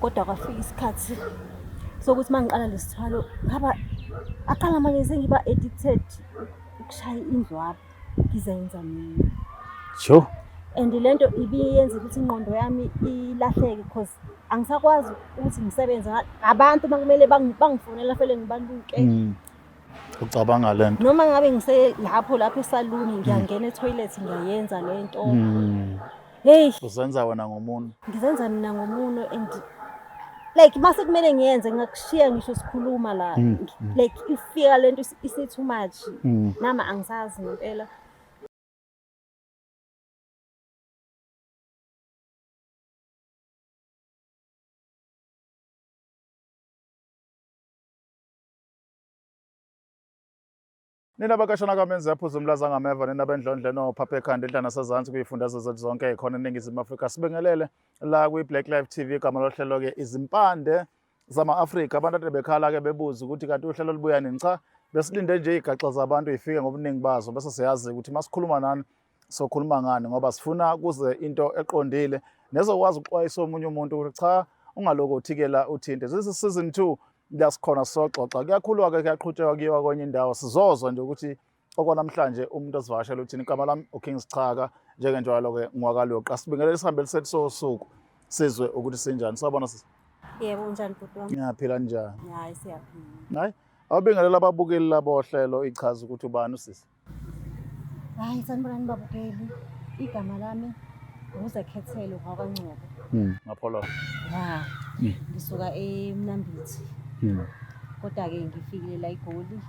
Kodwa kwafika isikhathi sokuthi uma ngiqala lesithwalo ngaba aqala manje sengiba addicted ukushaya indlwabu ngizenza mina. Sure. And lento ibiyenza ukuthi ingqondo yami ilahleke because angisakwazi ukuthi ngisebenze abantu uma kumele bangifonela fele ngibaluke. Ucabanga lento. Noma ngabe ngiselapho lapho esaluni ngiyangena etoilet ngiyayenza lento. Hey, Uzenza wena ngomunwe. Ngizenza mina ngomunwe and like mase kumele ngiyenze ngakushiya ngisho sikhuluma la like ifika lento isi too much. Nami angisazi ngempela. Nina bakashana kamenzi yaphuza umlaza ngameva nina bendlondle nophapha ekhanda enhla nasezansi kuyifundazwe zethu zonke ekhona eNingizimu Afrika. Sibingelele la kwi-Black Life TV igama lohlelo-ke izimpande zama-Afrika. Abantu ade bekhala-ke bebuza ukuthi kanti uhlelo lubuya nini. Cha, besilinde nje iy'gaxa zabantu y'fike ngobuningi bazo bese siyazi ukuthi uma sikhuluma nani sokhuluma ngani ngoba sifuna kuze into eqondile nezokwazi ukuxwayisa omunye umuntu ukuthi cha ungaloko uthikela uthinte. This is season 2 la sikhona sizoxoxa. Kuyakhulwa-ke kuyaqhutshekwa kuyiwa kwenye indawo sizozwa nje ukuthi okwanamhlanje umuntu osivakashela uthini. Igama lami uKing Sichaka njengenjwayelo-ke ngwakaluqa. Sibingelele isihambeli sethu sosuku sizwe ukuthi sinjani. Sawubona sisi. Yebo, unjani bhuti wami? Ngiyaphila njani? Hayi siyaphila. Hayi, awubingelele ababukeli labohlelo ichaza ukuthi ubani usisi. Hayi sanibonani babukeli. Igama lami nguZekhethelo ngwakwaNgcobo. Ngapholo. Ya. Ngisuka eMnambithi. Kodwa-ke ngifikile la eGoli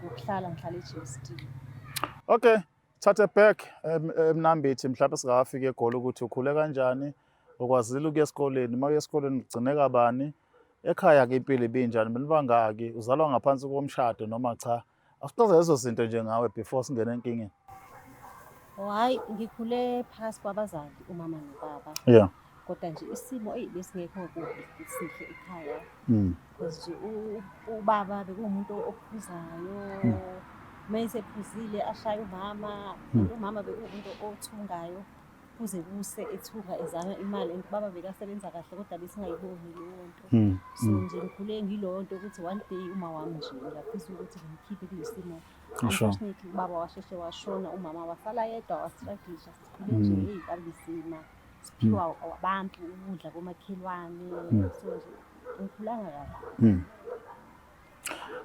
ngokuhlala ngihlala eGermiston. Okay, thathe back eMnambithi mhlawumbe singakafiki eGoli ukuthi ukhule kanjani, ukwazile ukuya esikoleni, uma uya esikoleni ugcine kabani, ekhaya-ke impilo ibinjani, benibangaki, uzalwa ngaphansi komshado noma cha. Asixoxe lezo zinto nje ngawe before singene enkingeni. Oh, hayi ngikhule phakathi kwabazali umama nobaba. Kodwa nje isimo eyi besingekho kubi sihle ekhaya. Because nje ubaba bekuwumuntu ophuzayo. Uma esephuzile ashaye umama, umama bekuwumuntu othungayo kuze kuse ethuka ezama imali and ubaba bekasebenza kahle kodwa besingayiboni leyo nto. So nje ngikhule ngiloyo nto ukuthi one day uma wami nje ngiyafisa ukuthi ngimkhiphe kulesimo. Unfortunately ubaba washeshe washona, umama wasala yedwa wastruglisha. Sikhule nje hey kwabizima. Siphiwa abantu ukudla komakhelwane. So nje ngikhulanga kahle.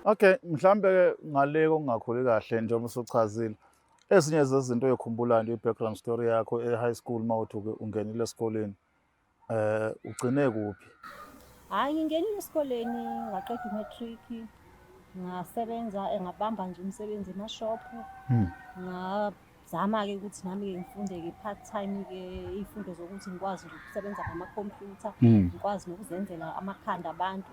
Okay, mhlambe ngale kokungakhuli kahle njengoba usuchazile. Ezinye zezinto oyikhumbulayo nje i-background story yakho e-high school uma uthi ungenile esikoleni. Ugcine kuphi? Hayi ngingenile esikoleni ngaqeda umatric ngasebenza ngabamba nje umsebenzi emashop. Ngazama-ke ukuthi nami-ke ngifunde-ke part time-ke iy'fundo zokuthi ngikwazi ukusebenza ngamakhompyutha, ngikwazi nokuzenzela amakhanda abantu.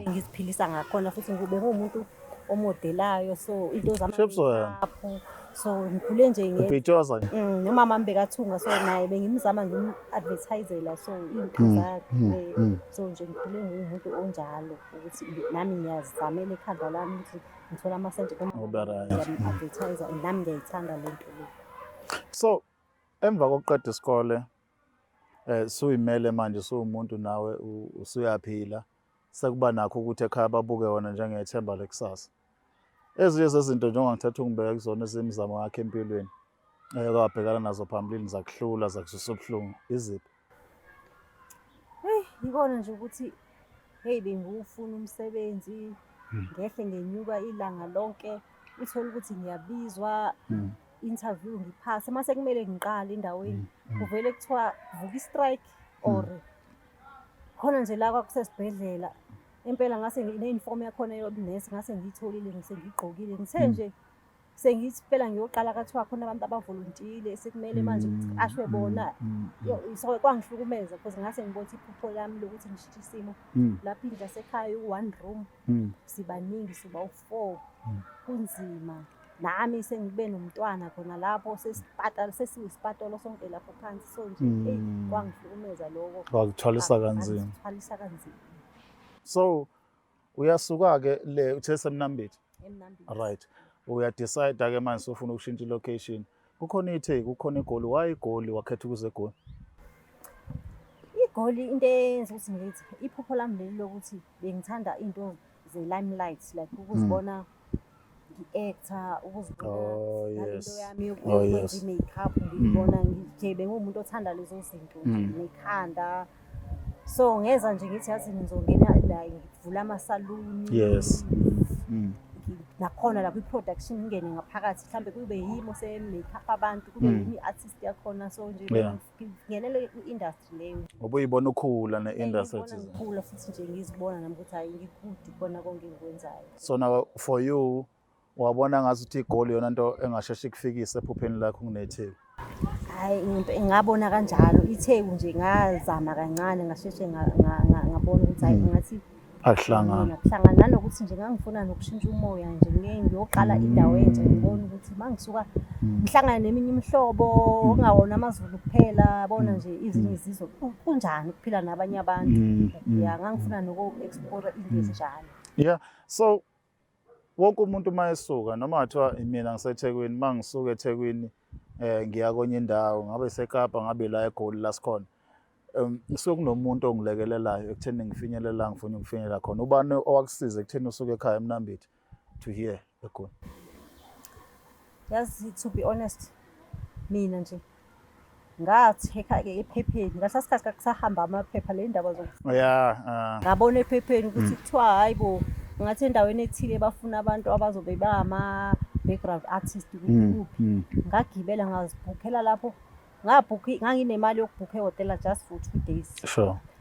Ngiziphilisa ngakhona futhi ngikube ngumuntu omodelayo so into Chips wena. zama so ngikhule nje Ubhitshoza nje. Nomama wami bekathunga so naye bengimzama ngim-advertisela so iy'nto zakhe. So nje ngikhule nguwumuntu onjalo ukuthi nami ngiyazizamela ekhanda lami ukuthi ngithola amasenti kumama Ube right. ngiyam-advertise and nami ngiyayithanda le nto le. So emva kokuqeda isikole suyimele manje suwumuntu nawe usuyaphila sekuba nakho ukuthi ekhaya babuke wena njengethemba lekusasa. Ezinye zezinto njengoba ngithatha ungibeka kuzona ezimizamo yakho empilweni wabhekana nazo phambilini zakuhlula zakuzwisa ubuhlungu iziphi? Hey, yikona nje ukuthi hey bengiwufuna umsebenzi ngehle ngenyuka ilanga lonke uthole ukuthi ngiyabizwa interview ngiphase mase kumele ngiqale endaweni kuvele kuthiwa vuka i-strike or khona nje la kwakusesibhedlela impela ngase ne-uniform yakhona yobunesi ngase ngiyitholile ngisengigqokile ngithe nje sengithi phela ngiyoqala kathiwa khona abantu abavolontiile sekumele manje kuqashwe bona. So kwangihlukumeza because ngase ngibona ukuthi iphupho lami lokuthi ngishintshe isimo lapho indlu yasekhaya iwu-one room sibaningi siba u-4 kunzima. Nami sengibe nomntwana khona lapho sesipata sesiwisipatolo sonke lapho phansi so nje eyi kwangihlukumeza lokho. Kwakuthwalisa kanzima. Kwangithwalisa kanzima. So uyasuka-ke le uthe seMnambithi. Emnambithi. Right. Uyadecide-ke manje sofuna ukushintsha i-location. Kukhona iTheku, kukhona iGoli. Why iGoli? Wakhetha ukuza eGoli? IGoli, into eyenza ukuthi ngithi iphupho lami leli lokuthi bengithanda into ze-limelight, like ukuzibona ngi-actor, ukuzibona nalento yami yokwenza i-makeup, ngiyibona nje benguwumuntu othanda lezo zinto nje, nekhanda. So ngeza nje ngithi yazi ngizongena la, ngivula amasaluni. Nakhona la kwi-production ngingene ngaphakathi, mhlambe kube yimi ose-makeup abantu, kube yimi i-artist yakhona. So nje ngingenele kwi-industry leyo. Ngoba uyibona ukhula ne-industry Ngiyibona thize. ngikhula, futhi nje ngizibona nami ukuthi hayi, ngi-good kukona konke engikwenzayo. So now for you, wabona ngathi ukuthi iGoli yona nto engasheshe ikufikise ephupheni lakho kuneTheku? Hhayi, ngabona kanjalo. iTheku nje ngazama kancane, ngasheshe ngabona ukuthi hhayi, ngathi Akuhlangani. Akuhlangani. Nanokuthi nje ngangifuna nokushintsha umoya nje, ngike ngiyoqala indawo entsha, ngibone ukuthi uma ngisuka ngihlangane neminye imihlobo, okungawona amaZulu kuphela, bona nje ezinye izizwe, kunjani ukuphila nabanye abantu. Ya, ngangifuna noku-explore into ezinjalo. Yeah, so wonke umuntu uma esuka, noma ngathiwa mina ngiseThekwini, uma ngisuka eThekwini ngiya kwenye indawo, ngabe iseKapa, ngabe la eGoli la sikhona, kusuke kunomuntu ongilekelelayo ekutheni ngifinyelele la ngifuna ukufinyelela khona. Ubani owakusiza ekutheni usuke ekhaya eMnambithi to here eGoli? Yazi, to be honest, mina nje ngathekha-ke ephepheni ngalesa sikhathi, kakusahamba amaphepha le ndaba. Ngabona ephepheni ukuthi kuthiwa hayi bo, ngathi endaweni ethile bafuna abantu abazobe bama-background artist kuphi kuphi. Ngagibela, ngazibhukhela lapho, ngabhukha, nganginemali yokubhukha ehhotela just for 2 days.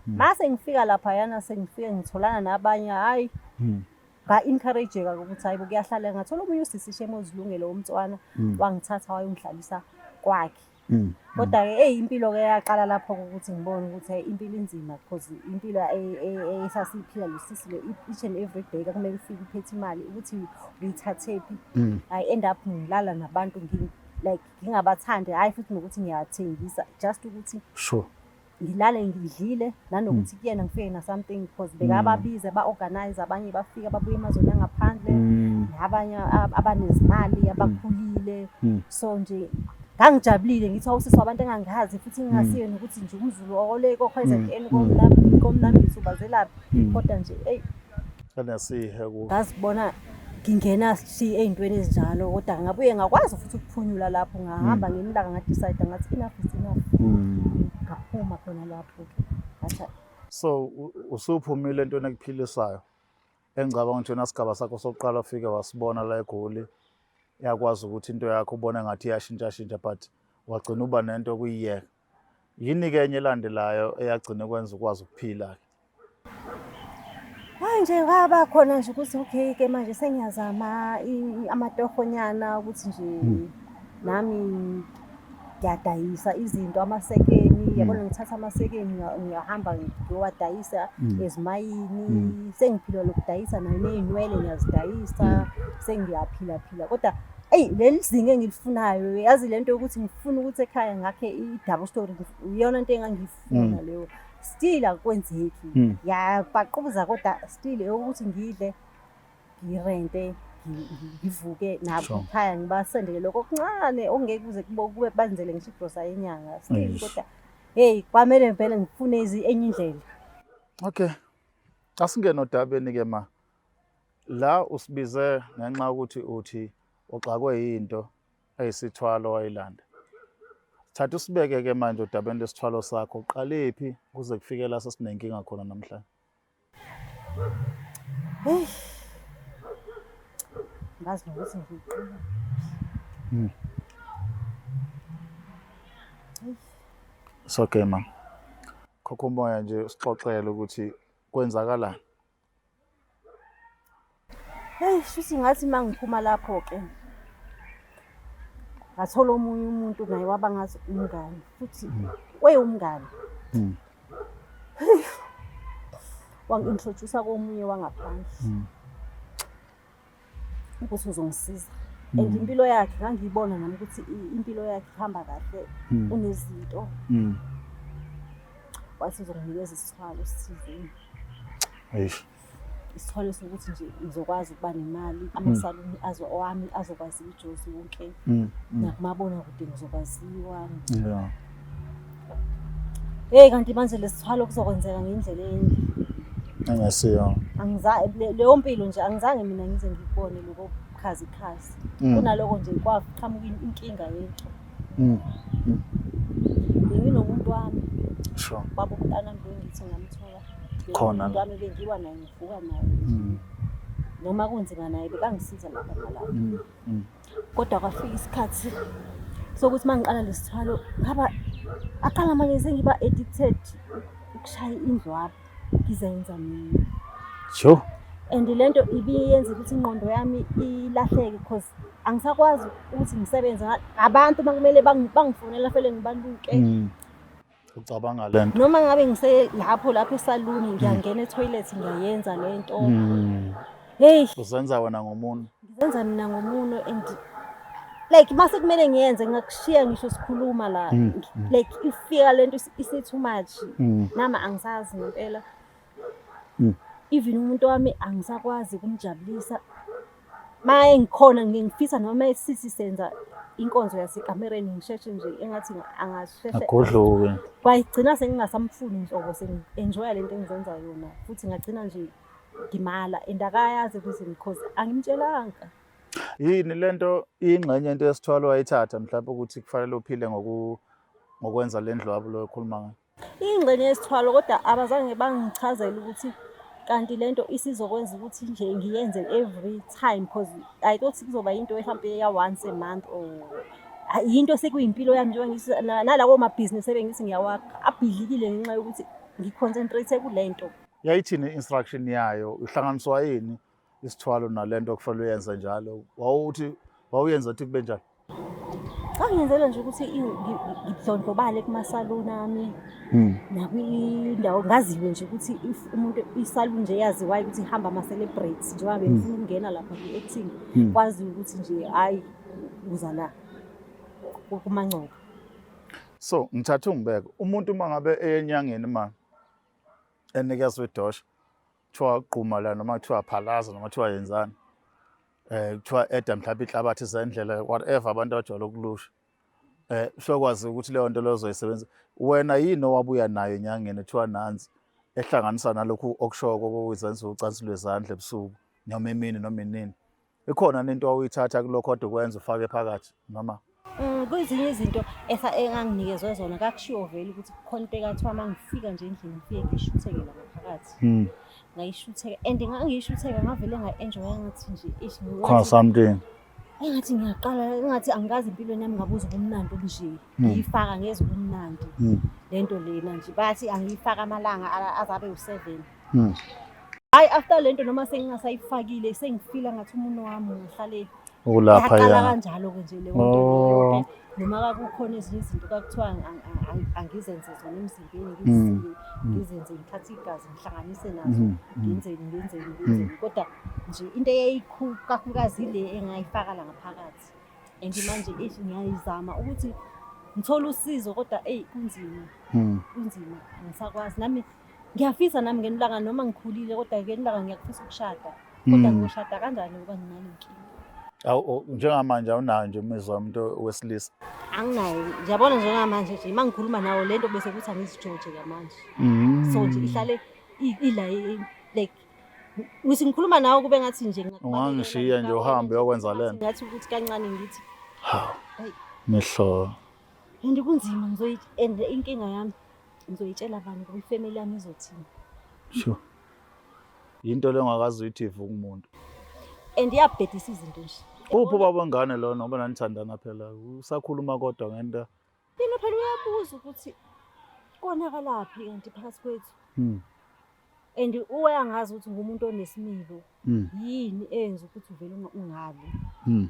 Mase ngifika laphayana, sengifike ngitholana nabanye, hhayi, nga-encourage-eka ukuthi hayi bo, kuyahlala. Ngathola omunye usisi shame ozilungele womtswana, wangithatha wayongihlalisa kwakhe. Kodwa-ke eyi, impilo-ke yaqala lapho-ke ukuthi ngibone ukuthi hhayi, impilo inzima, because impilo esasiyiphila lo sisi lo, each and every day kwakumele ufike uphethe imali, ukuthi uyithathephi. I end up ngilala nabantu like ngingabathandi, hhayi futhi nokuthi ngiyathengisa, just ukuthi ngilale ngidlile, nanokuthi kuyena ngifike na-something, because bekababiza ba-organize, abanye bafika babuye emazweni angaphandle, nabanye abanezimali, abakhulile. So nje ngangijabulile, ngithi awusisi wabantu engangazi, futhi ngingasiyo nokuthi nje umZulu ole ko-KZN, koMnambithi, ubazelaphi, kodwa nje eyi, Enesihe ku ngazibona ngingena si ey'ntweni ezinjalo, kodwa ngabuye ngakwazi futhi ukuphunyula lapho. Ngahamba ngemilanga, nga-decide ngathi enough is enough. Ngaphuma khona lapho-ke, ngathi So usuphumile entweni ekuphilisayo, engicabanga ukuthi wena sigaba sakho sokuqala ufike wasibona la eGoli, yakwazi ukuthi into yakho ubone ngathi iyashintshashintsha, but wagcina uba nento okuyiyeka. Yini-ke enye elandelayo eyagcina kwenza ukwazi ukuphila-ke? Hayi nje, kwaba khona nje ukuthi okay-ke manje sengiyazama amatohonyana ukuthi nje nami ngiyadayisa izinto, amasekeni, yabona, ngithatha amasekeni, ngiyahamba ngiyowadayisa ezimayini. Sengiphila lokudayisa, ney'nwele ngiyazidayisa, sengiyaphila phila, kodwa eyi, leli zinga engilifunayo, yazi lento yokuthi ngifuna ukuthi ekhaya ngakhe i-double story, iyona nto engangiyifuna leyo, still akwenzeki. Yabaqubuza, kodwa still eyokuthi ngidle, ngirente, ngivuke nabo ekhaya, ngibasendele lokho okuncane okungeke kuze kube benzele ngisho igrosa yenyanga, still. Kodwa hey, kwamele vele ngifune enye indlela. Okay, asingene odabeni-ke ma. La usibize ngenxa yokuthi uthi uxakwe yinto eyisithwalo wayilanda. Thatha usibeke-ke manje odabeni lesithwalo sakho, uqalephi kuze kufike la sesinenkinga khona namhlanje? Hey, ngazi nokuthi ngiyiqala. It's okay ma. Khokha umoya nje, usixoxele ukuthi kwenzakalani. Hey, shuthi ngathi uma ngiphuma lapho-ke, ngathola omunye umuntu naye waba ngathi umngani, futhi weyumngani. Wangi-introduce komunye wangaphandle ukuthi uzongisiza, and impilo yakhe ngangiyibona nami ukuthi impilo yakhe ihamba kahle, unezinto. Wathi uzonginikeza isithwalo esithizeni. Eish. Isithwalo sokuthi nje ngizokwazi ukuba nemali, amasaluni azo owami azokwaziwa iJozi wonke, nakumabonakude ngizokwaziwa. Hey, kanti manje lesithwalo kuzokwenzeka ngendlela embi. Engasiyo. Leyo mpilo nje angizange mina ngize ngikubone lokho bukhazikhazi. Kunaloko nje kwaqhamuka inkinga yento. Benginomuntu wami. Baba umntanami bengithi ngamthola. Khona. Umuntu wami bengiwa naye ngivuka naye. Noma kunzima naye bekangisiza lapha nalapha. Kodwa kwafika isikhathi sokuthi uma ngiqala lesithwalo ngaba aqala manje sengiba addicted ukushaya indlwabu ngizenza mina. Sure. And lento ibiyenza ukuthi ingqondo yami ilahleke because angisakwazi ukuthi ngisebenze abantu uma kumele bangifonela fanele ngibaluke. Ucabanga lento. Noma ngabe ngiselapho lapho esaluni ngiyangena e-toilet ngiyayenza lento. Hey, uzenza wena ngomunwe. Ngizenza mina ngomunwe and like mase kumele ngiyenze ngakushiya ngisho sikhuluma la like ifika lento isi too much. Nami angisazi ngempela. Even umuntu wami angisakwazi ukumjabulisa. Maye ngikhona ngifisa noma esithi senza inkonzo yasekamereni ngisheshe nje engathi angasheshe agodluke. Kwayigcina sengingasamfuni nhlobo, sengi-enjoya lento engizenza yona futhi ngagcina nje ngimala and akayazi reason because angimtshelanga. Yini lento ingxenye into yesithwalo wayithatha mhlawumbe ukuthi kufanele uphile ngokwenza le ndlwabu lo okhuluma ngayo? Ingxenye yesithwalo, kodwa abazange bangichazele ukuthi kanti lento isizokwenza ukuthi nje ngiyenze every time because I thought kuzoba into mhlawumbe ya once a month or yinto sekuyimpilo yami njengoba ngithi nalawo mabhizinisi ebengithi ngiyawakha abhidlikile ngenxa yokuthi ngi-concentrate kule nto. Yayithini i-instruction yayo? Ihlanganiswa yini isithwalo nalento okufanele uyenze njalo? Wawuthi wawuyenza ukuthi kube njani? Ngangenzela nje ukuthi ngidlondlobale kumasaluni ami nakwindawo ngaziwe nje ukuthi if umuntu isaluni nje yaziwayo ukuthi ihamba ama-celebrities njengoba bengifuna ukungena lapha kwi-acting, kwaziwa ukuthi nje hhayi uza la kuMangcobo. So ngithatha ungibeke umuntu uma ngabe enyangeni ma enikezwe idosha kuthiwa gquma la noma kuthiwa phalaza noma kuthiwa yenzani, kuthiwa eda mhlawumbe inhlabathi zendlela, whatever abantu abajwayele ukulusha, sokwazi ukuthi leyo nto leyo uzoyisebenzisa wena. Yini owabuya nayo enyangeni kuthiwa nansi ehlanganisa nalokhu okushoko kokuzenza ucansi lwezandla ebusuku noma emini noma inini? Ikhona nento owuyithatha kulokho kodwa ukwenza ufake phakathi noma? Kwezinye izinto enganginikezwe zona kakushiwo vele ukuthi kukhona into ekathiwa uma ngifika nje endlini ngifike ngishutheke la ngaphakathi. Ngayishutheka and ngangiyishutheka ngavele nga-enjoya ngathi nje eish, khona something. Engathi ngiyaqala engathi angikaze empilweni yami ngabuza ubumnandi obunje. Ngiyifaka ngezwe ubumnandi. Lento lena nje bathi angiyifaka amalanga azabe u7. Hayi, after lento noma sengingasayifakile sengifila ngathi umunwe wami ungahlale Ukulapha yaqala ya. Kanjalo-ke nje leyo nto leyo ke. Noma kwakukhona ezinye izinto kwakuthiwa angizenze zona emzimbeni, ngizisike, ngizenze, ngithathe igazi ngihlanganise nazo, ngenzeni ngenzeni ngenzeni, kodwa nje into eyayikhulu kakhulukazi ile engayifaka la ngaphakathi. And manje eish, ngiyayizama ukuthi ngithole usizo kodwa eyi kunzima, kunzima, angisakwazi nami. Ngiyafisa nami ngelinye ilanga noma ngikhulile, kodwa ngelinye ilanga ngiyakufisa ukushada, kodwa ngiyoshada kanjani ngoba nginale nkinga? Awu, njengamanje awunayo nje imizwa yomuntu wesilisa? Anginayo, ngiyabona njengamanje nje uma ngikhuluma nawo lento bese kuthi angizijoje kamanje, so nje ihlale ila like ngithi ngikhuluma nawe kube ngathi nje ngingakubalekela, Ungangishiya nje uhambe uyokwenza lento. Ngathi ukuthi kancane ngithi Hawu. Hey. Mihlo. And kunzima ngizoyi and inkinga yami ngizoyitshela bani ngoba ifamily yami izothini? Sure. Yinto le ongakaze uyithi ivuka umuntu. And iyabhedisa izinto nje. Uphi ubaba wengane lona, ngoba nanithandana phela? Usakhuluma kodwa ngento? Yena phela uyabuza ukuthi konakalaphi kanti phakathi kwethu. And uyangazi ukuthi ngumuntu onesimilo. Yini eyenza ukuthi uvele ungali?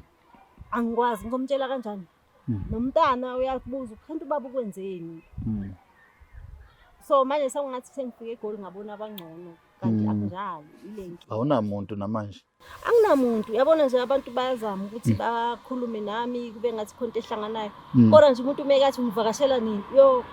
Angikwazi, ngizomtshela kanjani? Nomntana uyakubuza ukuthi kanti ubaba ukwenzeni? So manje sengathi sengifike eGoli ngabona abangcono kanti akunjalo, ile nkinga. Awunamuntu namanje? Anginamuntu. Uyabona nje abantu bayazama ukuthi bakhulume nami kube ngathi khona into ehlanganayo. Kodwa nje umuntu uma ekathi ungivakashela nini yo.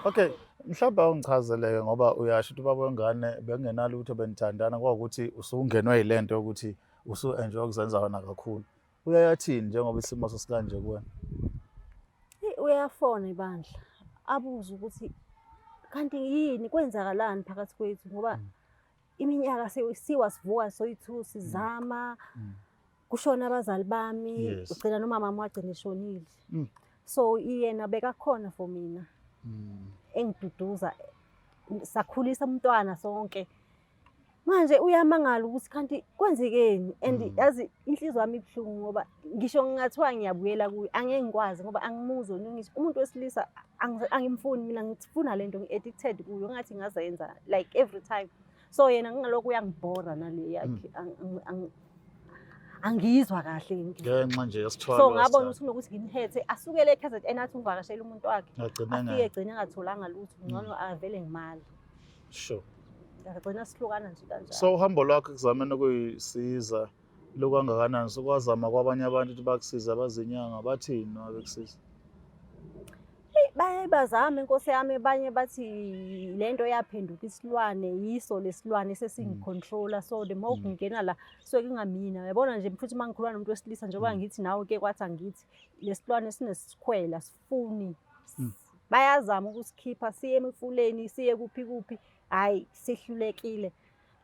Okay, mhlawumbe awungichazeleke ngoba uyasho ukuthi ubaba wengane bekungenalutho, benithandana, kwawukuthi usungenwe yilento yokuthi usu-enjoy ukuzenza wena kakhulu. Uyayathini njengoba isimo sesikanje kuwena? Hey, uyafona ibandla abuze ukuthi Kanti yini, kwenzakalani phakathi kwethu? Ngoba iminyaka siwa sivuka soyi-two sizama. Kushona abazali bami, ugcina nomama wami wagcina eshonile. So yena bekakhona for mina, engiduduza, sakhulisa umntwana sonke. Manje uyamangala ukuthi kanti kwenzekeni, and yazi inhliziyo yami ibuhlungu, ngoba ngisho ngingathiwa ngiyabuyela kuye, angeke ngikwazi, ngoba angimuzwa. Ngisho umuntu wesilisa angimfuni mina, ngifuna lento, ngi-addicted kuyo, ngathi ngazenza like every time. So yena ngingalokhu uyangibhora nale yakhe, angiyizwa kahle. Ngenxa nje yesithwalo. So ngabona ukuthi kunokuthi ngimhethe asukele e-KZN, athi uvakashela umuntu wakhe, agcine afike egcine engatholanga lutho, ngcono avele ngimali. Agcina sihlukana nje kanjalo. So uhambo lwakho ekuzameni ukuyisiza lukangakanani? Sokwazama kwabanye abantu ukuthi bakusize, abazinyanga, bathini noma bekusiza? Baye bazame, inkosi yami. Abanye bathi lento yaphenduka isilwane, yiso lesilwane sesingicontrola. So the more kungena la, suke kungamina, uyabona nje. Futhi uma ngikhuluma nomuntu wesilisa, njengoba ngithi nawe ke kwathi angithi lesilwane sinesikhwela, sifuni. Bayazama ukusikhipha, siye emfuleni, siye kuphi kuphi, hhayi, sihlulekile.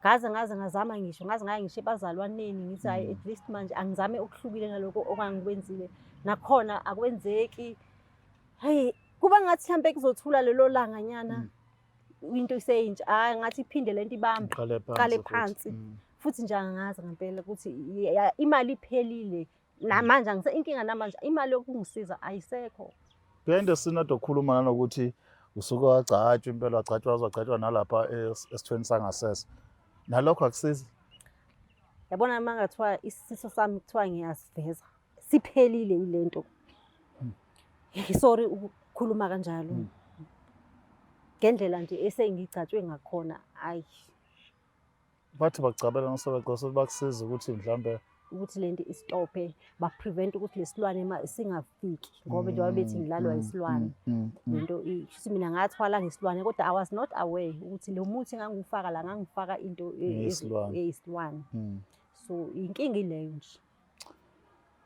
Ngaze ngazama, ngisho ngaze ngaya ngisho ebazalwaneni, ngithi hhayi, at least manje angizame okuhlukile naloko okangikwenzile, nakhona akwenzeki. Hayi, kuba ngathi mhlampe kuzothula lelo langa nyana, into iseyintsha, hhayi, ngathi iphinde lento ibambe. Qale phansi Qale futhi. Phansi. Futhi nje angazi ngempela ukuthi imali iphelile namanje, angise inkinga namanje, imali yokungisiza ayisekho. Behind the scene ade ukhuluma nanokuthi usuke wagcatshwa impela, wagcatshwa, waze wagcatshwa nalapha esithweni sangasese, nalokho akusizi? Yabona, uma ngathiwa isifiso sami kuthiwa ngiyasiveza, siphelile yilento. Sorry ukukhuluma kanjalo. Ngendlela nje esengigcatshwe ngakhona, ayi. Bathi bagcabela nosebegcosa ukuthi bakusiza ukuthi mhlambe ukuthi lento istophe, ba-prevent ukuthi lesilwane singafiki, ngoba njengoba bethi ngilalwa isilwane. Lento shuthi mina ngathwala ngesilwane, kodwa I was not aware ukuthi lo muthi engangiwufaka la, ngangifaka into Eyesilwane. Eyisilwane. So inkinga ileyo nje.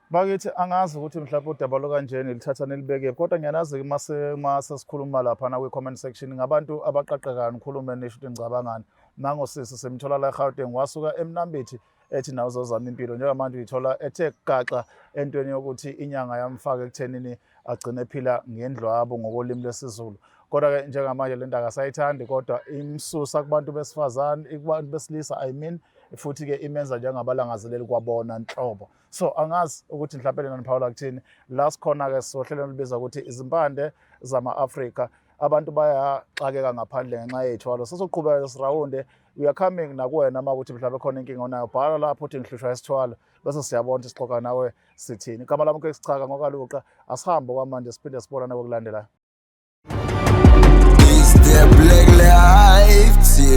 Bakithi, angazi ukuthi mhlawumbe udaba lokanjeni lithatha nilibeke, kodwa ngiyanazi mase mase sikhuluma laphana kwi-comment section ngabantu abaqaqekayo, nikhulume nisho ukuthi ngicabangani. Nangosisi simthola la eGauteng, wasuka eMnambithi ethi nawe uzozama impilo, njengamanje uyithola ethe gaxa entweni yokuthi inyanga yamfaka ekuthenini agcine ephila ngendlwabo ngokolimi lwesiZulu. Kodwa-ke njengamanje lento akasayithandi, kodwa imsusa kubantu besifazane, kubantu besilisa, I mean, futhi-ke imenza njengabalangazeleli kwabona nhlobo. So angazi ukuthi mhlawumbe lena niphawula kuthini. La sikhona-ke sohlelo olubiza ukuthi Izimpande Zama-Afrika. Abantu bayaxakeka ngaphandle ngenxa yey'thwalo. Sesoqhubeka sirawunde, we are coming nakuwena. Uma ukuthi mhlawumbe khona inkinga onayo, bhala lapho uthi ngihlushwa isithwalo, bese siyabona ukuthi sixoxa nawe sithini. Igama lami kusichaka ngokaluqa. Asihambe kwamanje, siphinde sibonane kokulandelayo. It's the Black Life TV.